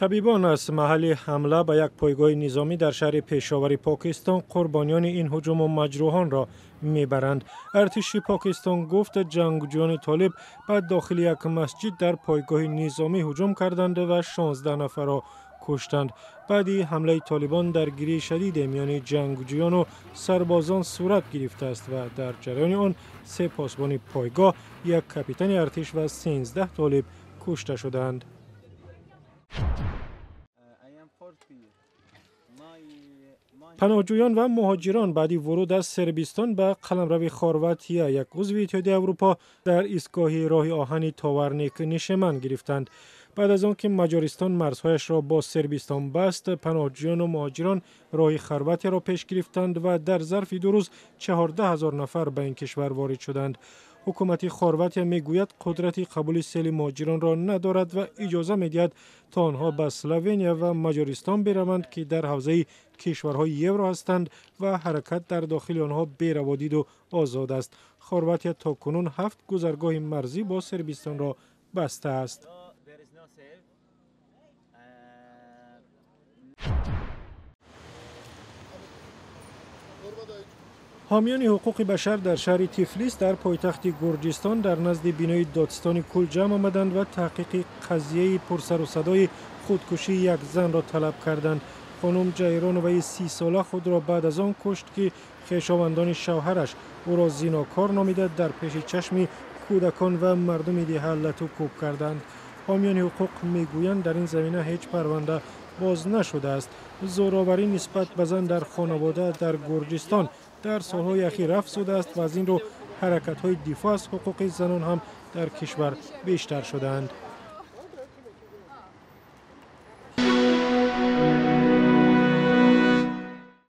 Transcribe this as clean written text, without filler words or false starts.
Табибон аз маҳалли ҳамла ба як пойгоҳи низомӣ дар шаҳри Пешовари Покистон қурбониёни ин ҳуҷуму маҷрӯҳонро мебаранд. Артиши Покистон гуфт, ҷангҷӯёни толиб ба дохили як масҷид дар пойгоҳи низомӣ ҳуҷум карданд ва 16 нафарро куштанд. Баъди ҳамлаи толибон даргирии шадиде миёни ҷангҷӯёну сарбозон сурат гирифтааст ва дар ҷараёни он се посбони пойгоҳ, як капитани артиш ва 13 толиб кушта шуданд. Паноҳҷӯён ва муҳоҷирон баъди вуруд аз Сербистон ба қаламрави Хорватия, як узви Иттиҳоди Аврупо, дар истгоҳи роҳи оҳани Товарник нишеман гирифтанд. Баъд аз он ки Маҷористон марзҳояшро бо Сербистон баст, паноҳҷӯёну муҳоҷирон роҳи Хорватияро пеш гирифтанд ва дар зарфи 2 рӯз 14 000 нафар ба ин кишвар ворид шуданд. Ҳукумати Хорватия мегӯяд, қудрати қабули сели муҳоҷиронро надорад ва иҷоза медиҳад, то онҳо ба Словения ва Маҷористон бираванд, ки дар ҳавзаи кишварҳои евро ҳастанд ва ҳаракат дар дохили онҳо бераводиду озод аст. Хорватия то кунун 7 гузаргоҳи марзӣ бо Сербистонро бастааст. Ҳомиёни ҳуқуқи башар дар шаҳри Тифлис дар пойтахти Гурҷистон дар назди бинои додистони кул ҷамъ омаданд ва таҳқиқи қазияи пурсарусадои худкушии як занро талаб карданд. Хонум Ҷайроноваи 30-сола худро баъд аз он кушт, ки хешовандони шавҳараш ӯро зинокор номида дар пеши чашми кӯдакон ва мардуми деҳа лату кӯб карданд. Ҳомиёни ҳуқуқ мегӯянд, дар ин замина ҳеҷ парванда боз нашудааст. Зӯроварӣ нисбат ба зан дар хонавода дар Гурҷистон дар солҳои ахир афзудааст ва аз ин рӯ ҳаракатҳои дифоъ аз ҳуқуқи занон ҳам дар кишвар бештар шудаанд.